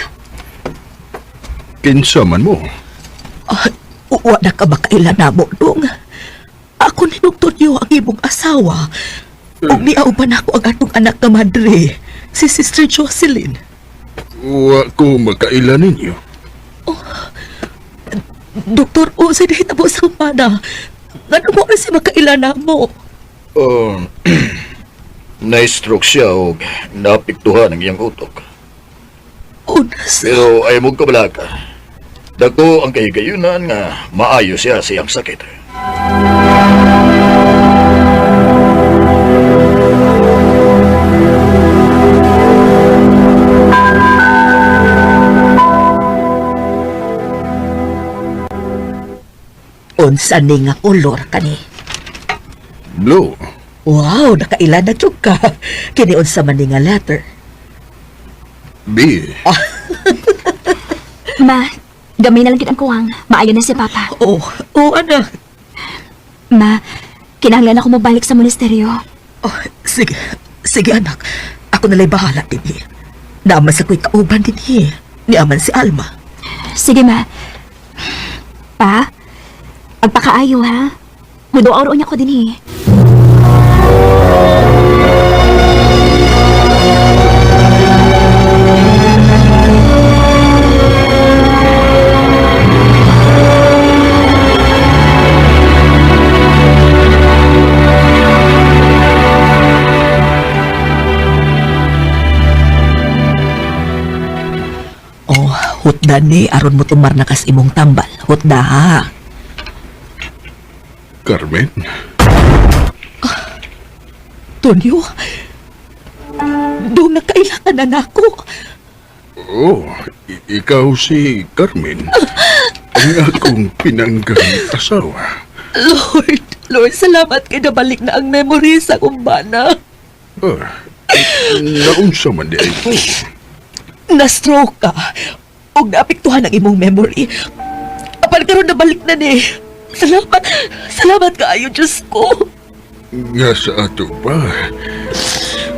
Kinsa man mo. Ah, wa na ka makailan na mo, dong. Ako ni Dr. Tonyo ang imong asawa. Ug niauban ako ang atong anak nga madre, si Sister Jocelyn. Wa ko makaila ninyo. Doktor, o sa nahitabo sa mana. Ngano mo na si makaila na mo? Um, na-stroke siya o naapektuhan ang iyang utok. Unas. Pero ay mo kabalaka. Dako ang kahigayunan nga maayo siya sa iyang sakit. Unsa ni nga kolor kani? Blue. Wow, nakaila na jud ka. Kini unsa man ni nga letter? B. Ma, gamay na lang gid ang kuwang. Maayo na si Papa. Oh, oh anak. Ma, kinahanglan ako mobalik sa monasteryo. Oh, sige, sige anak. Ako nala'y bahala dinhi. Naaman sa ko'y kauban dinhi. Niaman si Alma. Sige, ma. Pa, pagpakaayo ha. Muduaw niya ko dinhi. Oh, hutda ni aron mo tumar na kas imong tambal. Hutda ha. Carmen. Tonyo, doon na kailangan na nako. Oh, ikaw si Carmen. Ang akong pinanggang asawa. Lord, Lord, salamat kay nabalik na ang memory sa kumbana. Ah, naunsa man di ay ko. Na-stroke ka. Og naapektuhan ang imong memory. Apan karon nabalik na ni. Salamat, salamat kaayo, Diyos ko. Nga sa ato pa,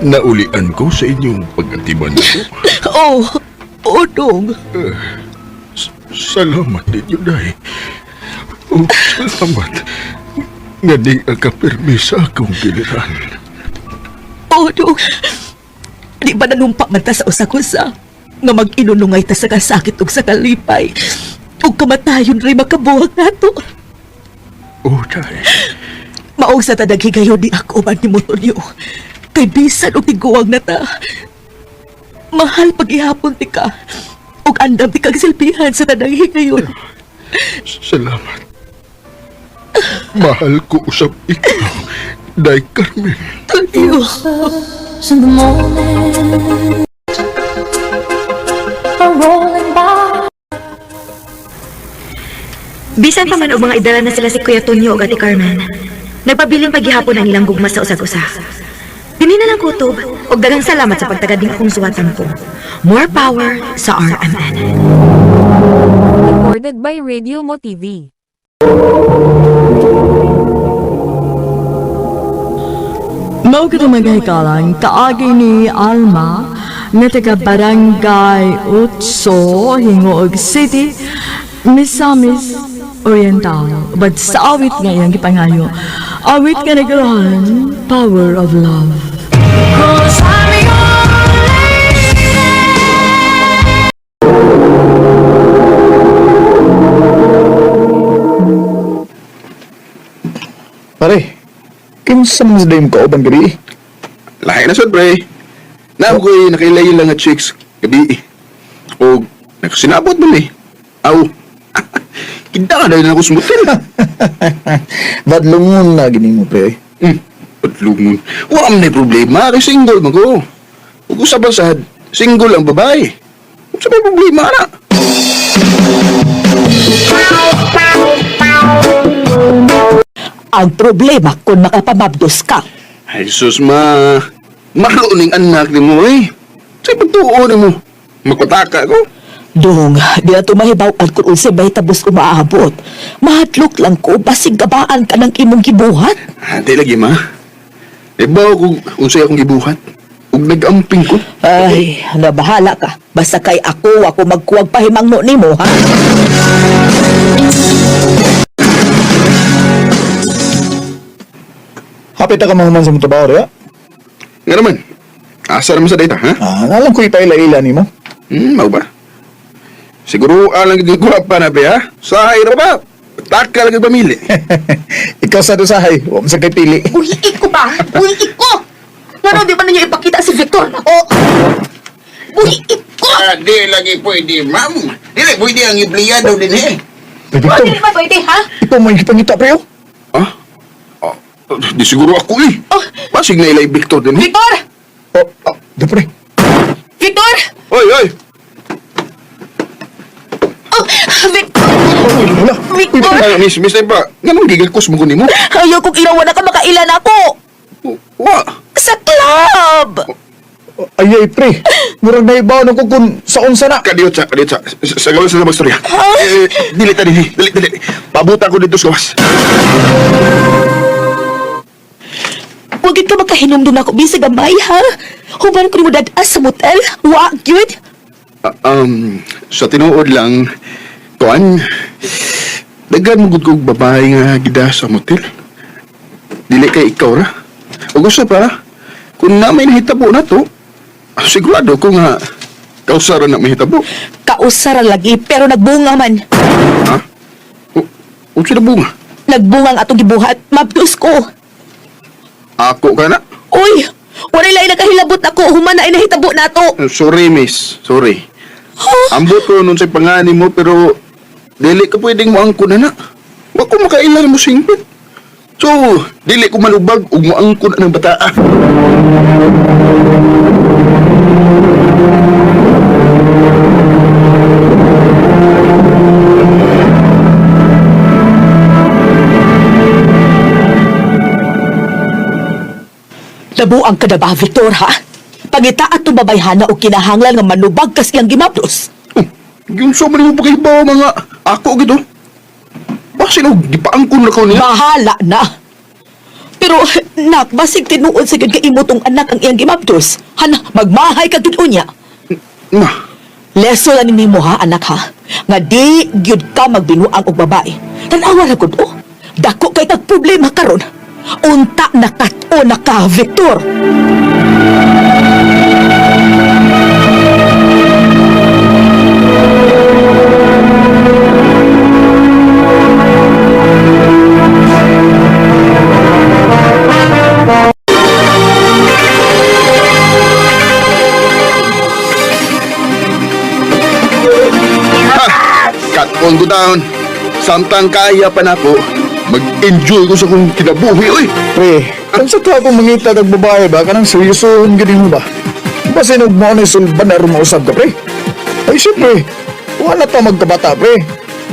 naulian ko sa inyong pag-atiman ko. Oh, oh, dong. Salamat ninyo, Day. Oh, salamat. Nga di ang kapirmi sa akong giliran. Oh, dong. Di ba nanumpa man ta sa usa-kusa? Nga mag-inunungay ta sa kasakit ug sa kalipay. Ug kamatayon rin makabuhag nato. Oh, Day. Maog sa tadag higayon ni ako man ni Motonyo. Kay bisan og tiguang na ta. Mahal pag-ihapon ti ka. Ug andam ti kag silbihan sa tanang higayon. Salamat. Mahal ko usap ikaw, Day Carmen. Tonyo. Bisan pa man og mga idala na sila si Kuya Tonyo ug Ate Carmen. Nagpabiling paghihapon ang ilang gugma sa usag-usa. Dini na lang kutob ug daghang salamat sa pagtagad ning akong suwatan ko. More power sa RMN. Recorded by Radio Mo TV. Mao kadto mga hikalang kaagi ni Alma nga taga Barangay Utso, Hingoog City, Misamis Oriental. But sa awit nga iyang gipangayo, awit nga nagulahan, Power of Love. Pare, kinsa man sa dayong kauban gabi eh? Lahi na sad, pre. Naam ko'y nakailayo lang nga chicks gabi. O nakasinabot man eh. Aw. Kita ka dahil na ako sumutin. Badlungon na gini mo, pre. Patlungon. Wa man na problema kay single man ko. Ug usa pa sad, single ang babae. Unsa may problema na? Ang problema kung makapamabdos ka. Ay sus ma. Malo ning anak nimo eh. Sa pagtuo nimo. Magpataka ko. Dong, di na tumahibaw-an kung unsay may tabos umaabot. Mahadlok lang ko, basig gabaan ka ng imong gibuhat. Ante lagi ma. Ibaw kung unsay akong gibuhat. Ug nag-amping ko. Ay, nabahala ka. Basta kay ako, ako magkuwag pahimangno nimo, ha? Hapit na ka mahuman sa mong trabaho, diba? Nga naman. Asa naman sa data, ha? Ah, alam ko ipaila-ila nimo. Mau ba? Siguro alang giguha pa na be, ha? Sahay ra ba? Taka lang yung pamili. Ikaw sa dusahay, huwag mo sa kay pili. Buhiit ko ba? Buhiit ko! Ngano di ba ninyo ipakita si Victor na ko? Buhiit ko! Ah, di lagi pwede, ma'am. Di lagi pwede ang empleyado din eh. Pre, Victor, Dili ba pwede, ha? ikaw mo yung ipangita, pre, oh. Ha? Ah, di siguro ako eh. Oh. Pasig na ilay Victor din eh. Victor! Oh, oh, di pre. Victor! Oy, oy! Oh, Victor! Uy, wala. Victor! Ah, miss, miss pa. Nga nung gigakos mo ko nimo? Ayaw kong ilawan na ka makailan ako! Wa! Sa club! Ay, ay, pre. Murag na ibaw na ko kung sa unsa na. Kadiyot sa, kadiyot sa. Sa gawas sa magstorya. Eh, dili ta dinhi, dili, dili. Pabuta ko dito sa gawas. Huwag ka makahinumdum ako bisag gamay, ha? Huban ko nimo dad-as sa motel. Wa, gyud. Ah, sa tinuod lang, kuan, daghan mo gud kog babae nga gida sa motel. Dili kay ikaw ra. Ug usa pa, kung na may nahitabo na to, sigurado ko nga kausa ra na mahitabo. Kausara lagi, pero nagbunga man. Ha? Unsa na bunga? Nagbunga ang atong gibuhat. Mabdos ko. Ako ka na? Uy! Walay lain nakahilabot ako. Human na inahitabo na to. Sorry, miss. Sorry. Ambot ko nun sa pangani mo, pero dili ka pwedeng moangko na na. Wa ko makailan mo singpit. So, dili ko malubag ug moangko na ng bataa. Nabuang ka na ba, Victor, ha? Pangita at babayhana o kinahanglan nga manubag kas iyang gimabdos. Oh, yung so man mo pakibaw mga ako gito. Basin og gipaangkon na ko niya. Bahala na. Pero, nak, basig tinuod sa gid ka imo tong anak ang iyang gimabdos. Hana, magmahay ka gid unya. Ma, Leso na nimo ha, anak ha. Nga di gyud ka magbinuang og babae. Tan-awa ra gud oh. Dako kay kag problema karon. Unta na kat-o na ka, Victor. Ha! Cut on ko down. Samtang kaya pa nako, mag-enjoy ko sa kong kinabuhi, oy. Pre, kung sa to akong mangita kag babae ba, kanang seryosohon gid mo ba? Basin og mao ni sulban na mausab ka, pre. Ay, siyempre, wala pa magkabata, pre.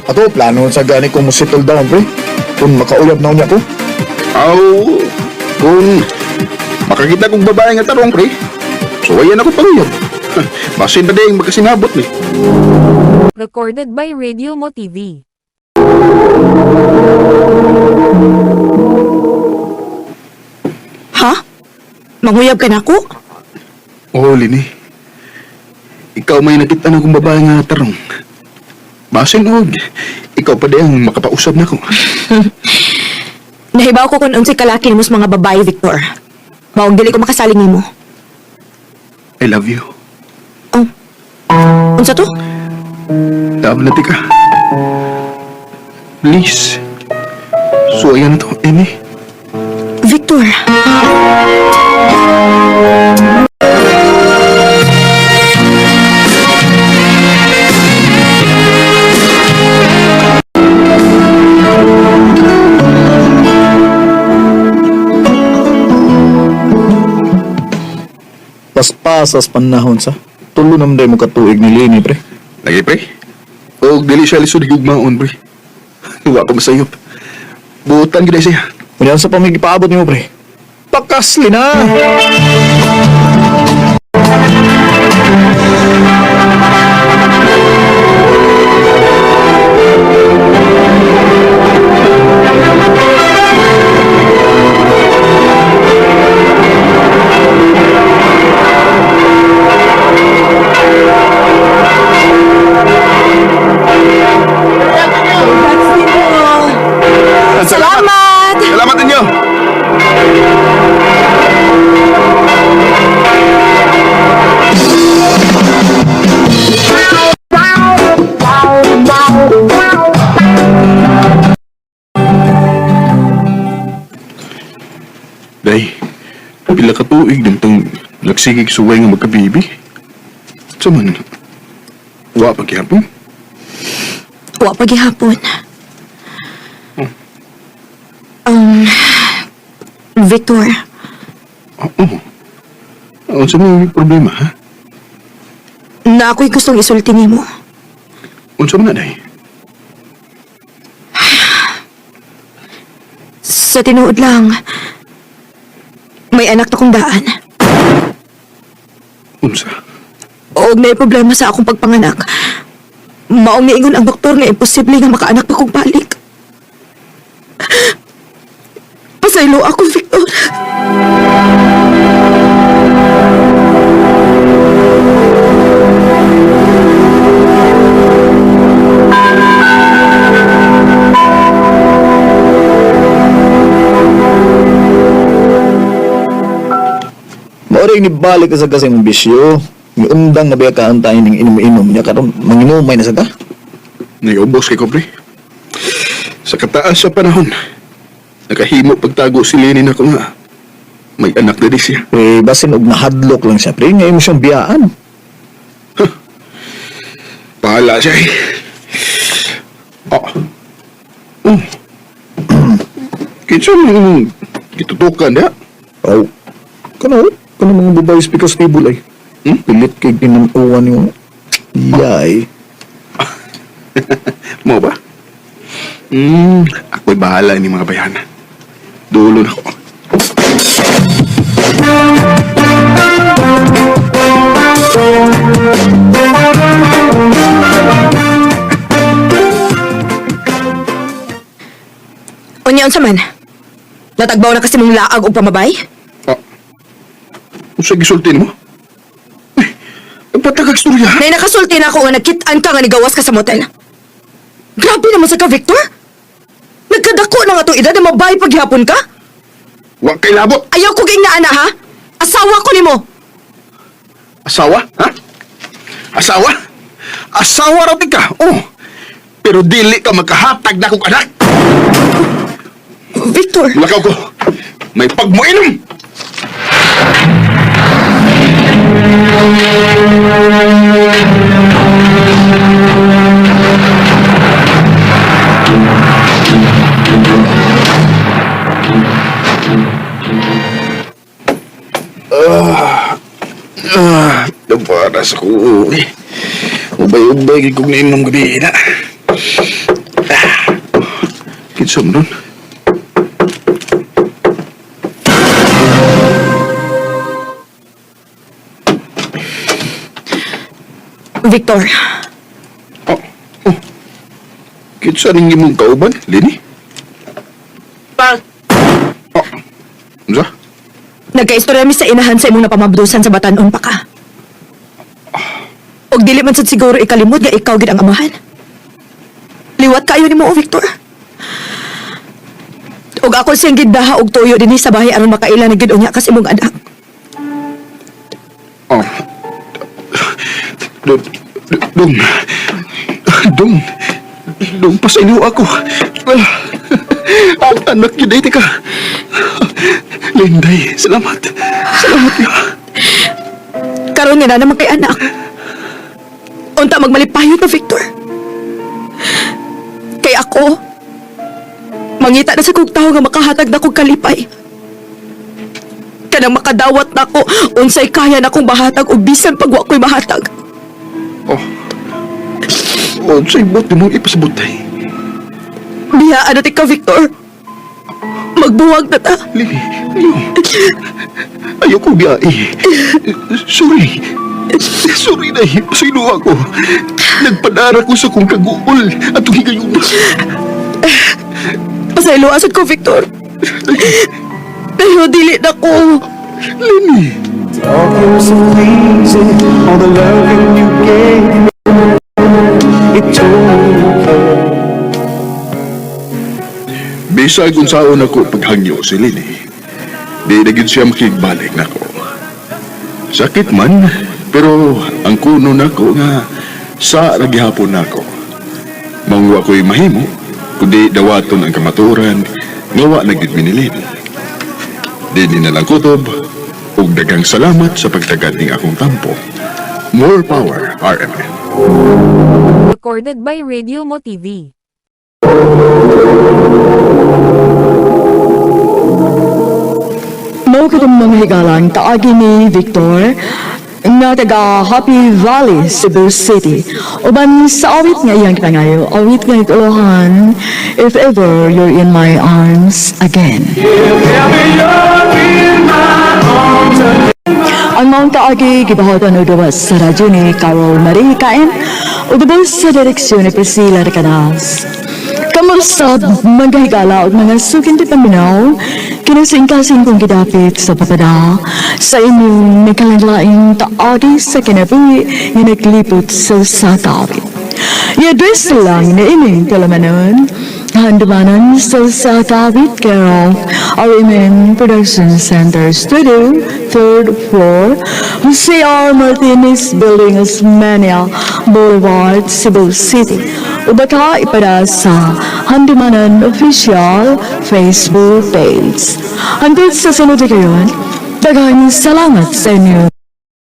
Ato, plano sa gani kong mo settle down, pre. Kung makauyab na unya ko. Aw, kung makakita kong babae nga tarong, pre, suwayan ako panguyab. Basin pa din magkasinabot ni. Recorded by Radio Mo TV. Ha? Manguyab ka na ako? Oo, Lini. Ikaw may nakita na kong babae nga tarong. Basin og, ikaw pa din ang makapausap na ko. Nahibaw ko kung unsay kalaki nimo sa mga babae, Victor. Maong dili ko makasaling nimo. I love you. Oh. Unsa to? Love na tika. Please. Suwayan na to, Amy. Victor. Paspasas panahon sa. Tulo naman day mo katuig ni Lini, pre. Lagi, pre. Og dili siya lisod higugmaon, pre. Wa ko masayop. Buotan gid siya. Unya sa pamigipaabot nimo, pre. Pakasli na! tuig din tang nagsigig suway nga magkabibi. Sa man, wa pa gihapon. Wa pa gihapon. Victor, Oo. Unsa may problema, ha? na ako'y gustong isulti nimo. Unsa man na, day? Sa tinuod lang, may anak na kong daan. Unsa? Og may problema sa akong pagpanganak. Maong niingon ang doktor nga imposible nga makaanak pa kong balik. Pasaylo ako, Victor. Maoray ni balik sa kasi mong bisyo. Miundang nga biya kaan tayo ning inom-inom niya karon manginumay na sa ka. Naiubos kay ko, pre. Sa kataas sa panahon, nakahimo pagtago si Lenin ako nga. May anak na di siya. Pre, basin og nahadlok lang siya, pre. Ngayon mo siyang biyaan. Bahala siya eh. Oh. Oh. Kinsa man imong gitutukan diha? Oh. Kano, kano mga babae speakers table ay. Hmm? Pilit kay tinuuan yung yay. Mo ba? Ako'y bahala ni mga bayana. Dulo na ko. Unya unsa man? Natagbaw na kasi mong laag og pamabay? Ah. Unsa gisulti nimo? Eh, nagpatagag istorya. Nay nakasulti na ako nga nagkit-an ka nga nigawas ka sa motel. Grabe naman sa ka, Victor. Nagkadako na nga itong edad na mabay paghapon ka? Wa kay labot. Ayaw ko ging naana, ha? Asawa ko nimo. Asawa? Ha? Asawa? Asawa raw ka. Oh. Pero dili ka makahatag na kong anak. Victor, Mulakaw ko. May pagmuinom. Ah, nabaras ako. Eh. Ubay-ubay kong nainom gabi na. Ah, kinsa man nun? Victor, Oh, oh. Kinsa ning imong kauban, Lini? Pa- Oh. Unsa? nagkaistorya mi sa inahan sa imong napamabdusan sa batanon pa ka. Og dili man sad siguro ikalimot nga ikaw gid ang amahan. Liwat kayo nimo, oh, Victor. Og ako siyang gidaha og tuyo dinhi sa bahay aron makaila na gid unya kasi imong anak. Oh. Dong. Dong. Dong. Dong, pasayo ako. Ang anak yun ay ka. Linday, salamat. Salamat ka. Karon nga na naman kay anak. Unta magmalipayot na Victor. Kay ako, mangita na sa kog tawo nga makahatag na kog kalipay. Kanang makadawat na ko, unsay kaya na kong mahatag o bisan pag wa ko'y mahatag. Oh. Oh, sa'y buti mong ipasabot ay. Biyaan na ka, Victor. Magbuwag na ta. Lili, ayaw. Ayoko biyae. Sorry. Sorry na, pasaylo ako. Nagpadara ko sa kong kaguol at higayon. Pasaylo asad ko, Victor. Pero dili na ko. Lini. Talking so easy, all the loving you gave me, it told me you cared. Bisag unsaon ako paghangyo si Lini. Di na gyud siya makigbalik nako. Sakit man, pero ang kuno nako nga sa ra gihapon nako. Mangwa ko'y mahimo, kundi dawaton ang kamaturan nga wa na gyud mi ni Lini. Di ni na lang kutob, Ug daghang salamat sa pagtagad ning akong tampo. More power, RMN. Recorded by Radio Mo TV. Mao katong mga higalang kaagi ni Victor nga taga Happy Valley, Cebu City. Uban sa awit nga iyang gipangayo, awit nga gitulohan, "If Ever You're in My Arms Again." Ang maong kaagi gibuhatan og gawas sa radyo ni Carol Marie Caen ug sa direksyon ni Priscilla Recanas. Kamusta, mga higala ug mga suking paminaw, kinasingkasing kong gidapit sa papada sa inyong nagkalain taagi sa kinabuhi nga naglipot sa usa ka awit. I-address lang na ining talamanon, Handumanan sa usa ka awit, care of RMN Production Center Studio, third floor, Jose R. Martinez Building, Osmeña Boulevard, Cebu City. O baka ipada sa Handumanan Official Facebook page. Hanggang sa sunod kayon, daghang salamat sa inyo.